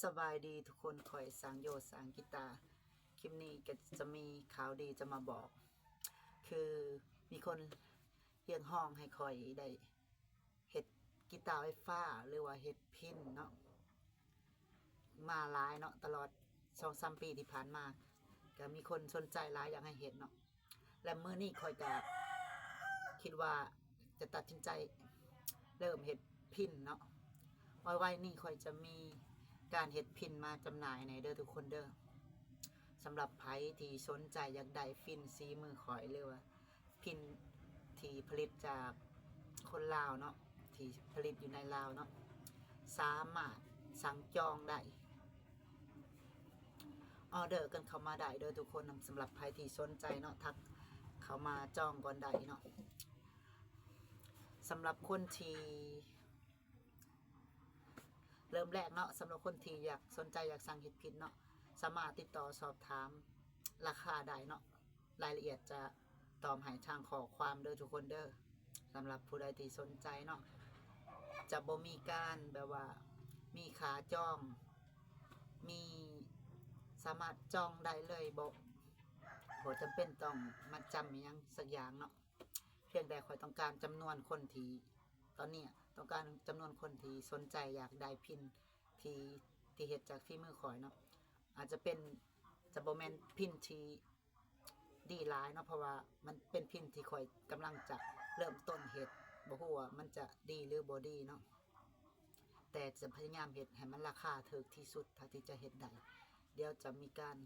ສະບາຍດີທຸກຄົນ, ຂ້ອຍຊ່າງໂຢ ຊ່າງກີຕາ. ຄລິບນີ້ກໍຈະມີຂ່າວດີຈະມາບອກ ຄືມີຄົນຮຽກຮ້ອງໃຫ້ຂ້ອຍໄດ້ເຮັດກີຕາໄຟຟ້າ ຫຼືວ່າເຮັດພິນເນາະ ມາຫຼາຍເນາະ, ຕະຫຼອດສອງສາມປີທີ່ຜ່ານມາ ກໍມີຄົນສົນໃຈຫຼາຍ ຢາກໃຫ້ເຮັດເນາະ. ແລະ ມື້ນີ້ຂ້ອຍກະຄິດວ່າຈະຕັດສິນໃຈເລີ່ມເຮັດພິນເນາະ. ໄວໆນີ້ຂ້ອຍຈະມີການເຮັດພິນມາຈຳໜ່າຍແດ່ເດີທຸກຄົນເດີ. ສຳລັບໃຜທີ່ສົນໃຈຢາກໄດ້ພິນສີມືຂ້ອຍ ຫຼືວ່າພິນທີ່ຜະລິດຈາກຄົນລາວເນາະ, ທີ່ຜະລິດຢູ່ໃນລາວເນາະ, ສາມາດສັ່ງຈອງໄດ້. ອໍເດີກັນເຂົ້າມາໄດ້ເດີທຸກຄົນ. ສຳລັບໃຜທີ່ສົນໃຈເນາະ ທັກເຂົ້າມາຈອງກ່ອນໄດ້ເນາະ. ສຳລັບຄົນທີ່ ເລີ່ມແລກເນາະ, ສຳລັບຄົນທີ່ຢາກ ສົນໃຈຢາກສັ່ງເຮັດພິນເນາະ, ສາມາດຕິດຕໍ່ສອບຖາມລາຄາໄດ້ເນາະ. ລາຍລະອຽດຈະຕອບໃຫ້ທາງຂໍ້ຄວາມເດີທຸກຄົນເດີ. ສຳລັບຜູ້ໃດທີ່ສົນໃຈເນາະ, ຈະບໍ່ມີການແບບວ່າມີຄ່າຈອງ, ມີ ສາມາດຈອງໄດ້ເລີຍ, ບໍ່ ບໍ່ຈຳເປັນຕ້ອງມັດຈຳອີ່ຫຍັງສັກຢ່າງເນາະ. ພຽງແຕ່ຂ້ອຍຕ້ອງການຈຳນວນຄົນທີ່ ຕອນນີ້ຕ້ອງການຈຳນວນຄົນທີ່ສົນໃຈຢາກໄດ້ພິນທີ່ ທີ່ເຮັດຈາກຝີມືຂ້ອຍເນາະ. ອາດຈະເປັນ ຈະບໍ່ແມ່ນພິນທີ່ ດີຫຼາຍເນາະ, ເພາະວ່າມັນເປັນພິນທີ່ຂ້ອຍກຳລັງຈະເລີ່ມຕົ້ນເຮັດ, ບໍ່ຮູ້ວ່າມັນຈະດີຫຼືບໍ່ດີເນາະ, ແຕ່ຈະພະຍາຍາມເຮັດໃຫ້ມັນລາຄາຖືກທີ່ສຸດເທົ່າທີ່ຈະເຮັດໄດ້. ດຽວຈະມີການ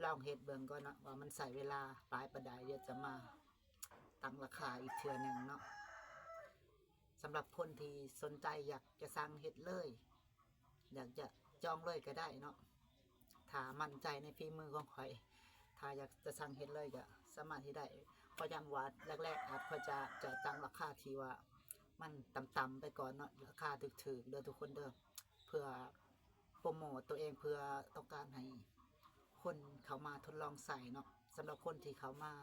ລອງເຮັດເບິ່ງກ່ອນເນາະ ວ່າມັນໃຊ້ເວລາຫຼາຍປານໃດ, ດຽວຈະມາຕັ້ງລາຄາອີກເທື່ອໜຶ່ງເນາະ. ສຳລັບຄົນທີ່ສົນໃຈຢາກຈະສັ່ງເຮັດເລີຍ, ຢາກຈະຈອງເລີຍກໍໄດ້ເນາະ, ຖ້າໝັ້ນໃຈໃນຝີມືຂອງຂ້ອຍ, ຖ້າຢາກຈະສັ່ງເຮັດເລີຍກໍສາມາດເຮັດໄດ້. ເພາະຢ້ານວ່າແລກໆອາດຂ້ອຍຈະ ຈະຕັ້ງລາຄາທີ່ວ່າມັນຕ່ຳໆໄປກ່ອນເນາະ, ລາຄາຖືກໆເດີທຸກຄົນເດີ, ເພື່ອໂປຣໂມດຕົວເອງ, ເພື່ອຕ້ອງການໃຫ້ຄົນເຂົ້າມາທົດລອງໃຊ້ເນາະ. ສຳລັບຄົນທີ່ເຂົ້າມາ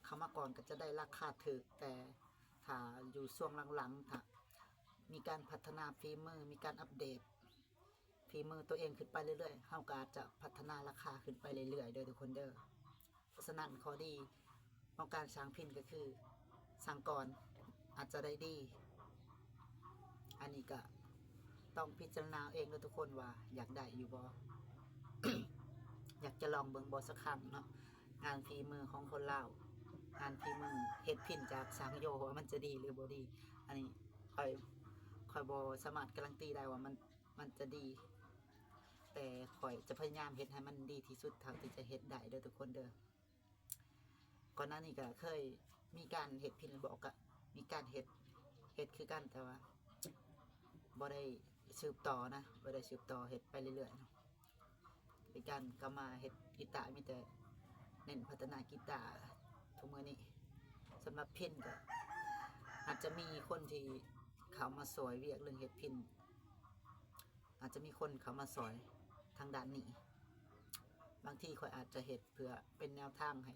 ເຂົ້າມາກ່ອນກໍຈະໄດ້ລາຄາຖືກ, ແຕ່ຖ້າຢູ່ຊ່ວງຫຼັງໆ ຖ້າມີການພັດທະນາຝີມື, ມີການອັບເດດຝີມືຕົວເອງຂຶ້ນໄປເລື້ອຍໆ, ເຮົາກໍອາດຈະພັດທະນາລາຄາຂຶ້ນໄປເລື້ອຍໆເດີທຸກຄົນເດີ. ເພາະສະນັ້ນ ຂໍ້ດີຂອງການສ້າງພິນກໍຄື ສ້າງກ່ອນອາດຈະໄດ້ດີ. ອັນນີ້ກໍຕ້ອງພິຈາລະນາເອງເດີທຸກຄົນວ່າຢາກໄດ້ຢູ່ບໍ່? ຢາກຈະລອງເບິ່ງບໍ່ສັກຄັ້ງເນາະ, ງານຝີມືຂອງຄົນລາວ, ງານຝີມືເຮັດພິນຈາກຊ່າງໂຢ ວ່າມັນຈະດີຫຼືບໍ່ດີ. ອັນນີ້ຂ້ອຍ ຂ້ອຍບໍ່ສາມາດກາຣັນຕີໄດ້ວ່າມັນ ມັນຈະດີ, ແຕ່ຂ້ອຍຈະພະຍາຍາມເຮັດໃຫ້ມັນດີທີ່ສຸດເທົ່າທີ່ຈະເຮັດໄດ້ເດີທຸກຄົນເດີ. ກ່ອນໜ້ານີ້ກໍເຄີຍມີການເຮັດພິນແລ້ວບໍ່, ກໍມີການເຮັດ ເຮັດຄືກັນ, ແຕ່ວ່າບໍ່ໄດ້ສືບຕໍ່ນະ, ບໍ່ໄດ້ສືບຕໍ່ເຮັດໄປເລື້ອຍໆເນາະ. ເປັນການກັບມາເຮັດກີຕາ, ມີແຕ່ເນັ້ນພັດທະນາກີຕາທຸກມື້ນີ້. ສຳລັບພິນກໍອາດຈະມີຄົນທີ່ເຂົ້າມາຊ່ວຍວຽກເລື່ອງເຮັດພິນ, ອາດຈະມີຄົນເຂົ້າມາຊ່ອຍທາງດ້ານນີ້. ບາງທີຂ້ອຍອາດຈະເຮັດເພື່ອເປັນແນວທາງໃຫ້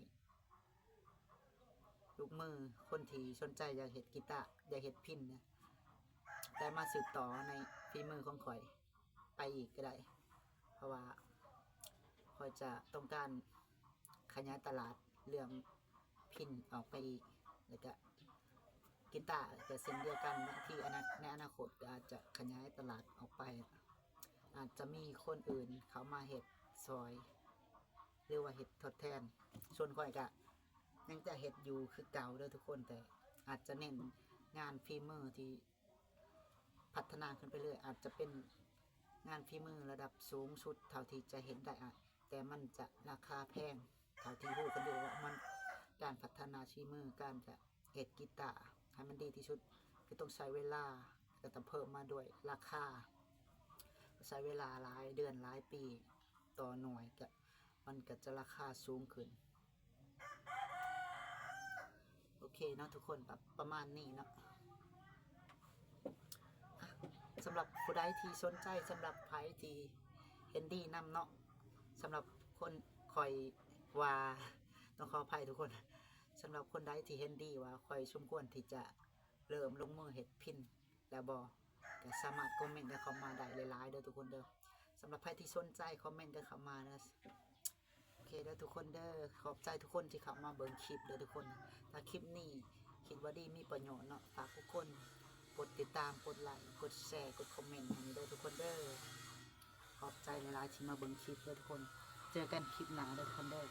ລູກມືຄົນທີ່ສົນໃຈຢາກເຮັດກີຕາ, ຢາກເຮັດພິນນະ, ໄດ້ມາສືບຕໍ່ໃນຝີມືຂອງຂ້ອຍໄປອີກກໍໄດ້, ເພາະວ່າຂ້ອຍຈະຕ້ອງການຂະຫຍາຍຕະຫຼາດເລື່ອງພິນອອກໄປອີກ. ແລ້ວກະ ກີຕາກໍເຊັ່ນດຽວກັນເນາະ, ທີ່ອະນາ ໃນອະນາຄົດກໍອາດຈະຂະຫຍາຍຕະຫຼາດອອກໄປ, ອາດຈະມີຄົນອື່ນເຂົ້າມາເຮັດຊ່ອຍ ຫຼືວ່າເຮັດທົດແທນ. ສ່ວນຂ້ອຍກໍຍັງຈະເຮັດຢູ່ຄືເກົ່າເດີທຸກຄົນ, ແຕ່ອາດຈະເນັ້ນງານຝີມືທີ່ພັດທະນາຂຶ້ນໄປເລື້ອຍ, ອາດຈະເປັນງານຝີມືລະດັບສູງສຸດເທົ່າທີ່ຈະເຮັດໄດ້, ອາດ ແຕ່ມັນຈະລາຄາແພງ. ເທົ່າທີ່ຮູ້ກັນຢູ່ວ່າມັນ ການພັດທະນາສີມື, ການຈະເຮັດກີຕາໃຫ້ມັນດີທີ່ສຸດ ກໍຕ້ອງໃຊ້ເວລາ, ກໍຕ້ອງເພີ່ມມາດ້ວຍລາຄາ, ໃຊ້ເວລາຫຼາຍເດືອນຫຼາຍປີຕໍ່ໜ່ວຍ, ກໍ ມັນກໍຈະລາຄາສູງຂຶ້ນ. ໂອເຄເນາະທຸກຄົນ, ປະ ປະມານນີ້ເນາະ. ອ່ະ ສຳລັບຜູ້ໃດທີ່ສົນໃຈ, ສຳລັບໃຜທີ່ເຫັນດີນຳເນາະ, ສຳລັບຄົນ ຂ້ອຍວ່າ ຕ້ອງຂໍອະໄພທຸກຄົນ, ສຳລັບຄົນໃດທີ່ເຫັນດີວ່າຂ້ອຍສົມຄວນທີ່ຈະເລີ່ມລົງມືເຮັດພິນແລ້ວບໍ່, ກໍສາມາດຄອມເມັນກັນເຂົ້າມາໄດ້ຫຼາຍໆເດີທຸກຄົນເດີ. ສຳລັບໃຜທີ່ສົນໃຈຄອມເມັນກັນເຂົ້າມາເດີ. ໂອເຄເດີທຸກຄົນເດີ. ຂອບໃຈທຸກຄົນທີ່ເຂົ້າມາເບິ່ງຄລິບເດີທຸກຄົນ. ຖ້າຄລິບນີ້ຄິດວ່າດີມີປະໂຫຍດເນາະ, ຝາກທຸກຄົນກົດຕິດຕາມ, ກົດໄລ, ກົດແຊ, ກົດຄອມເມັນໃຫ້ເດີທຸກຄົນເດີ. ຂອບໃຈຫຼາຍໆທີ່ມາເບິ່ງຄລິບເດີທຸກຄົນ. ເຈີກັນຄລິບໜ້າເດີທຸກຄົນເດີ.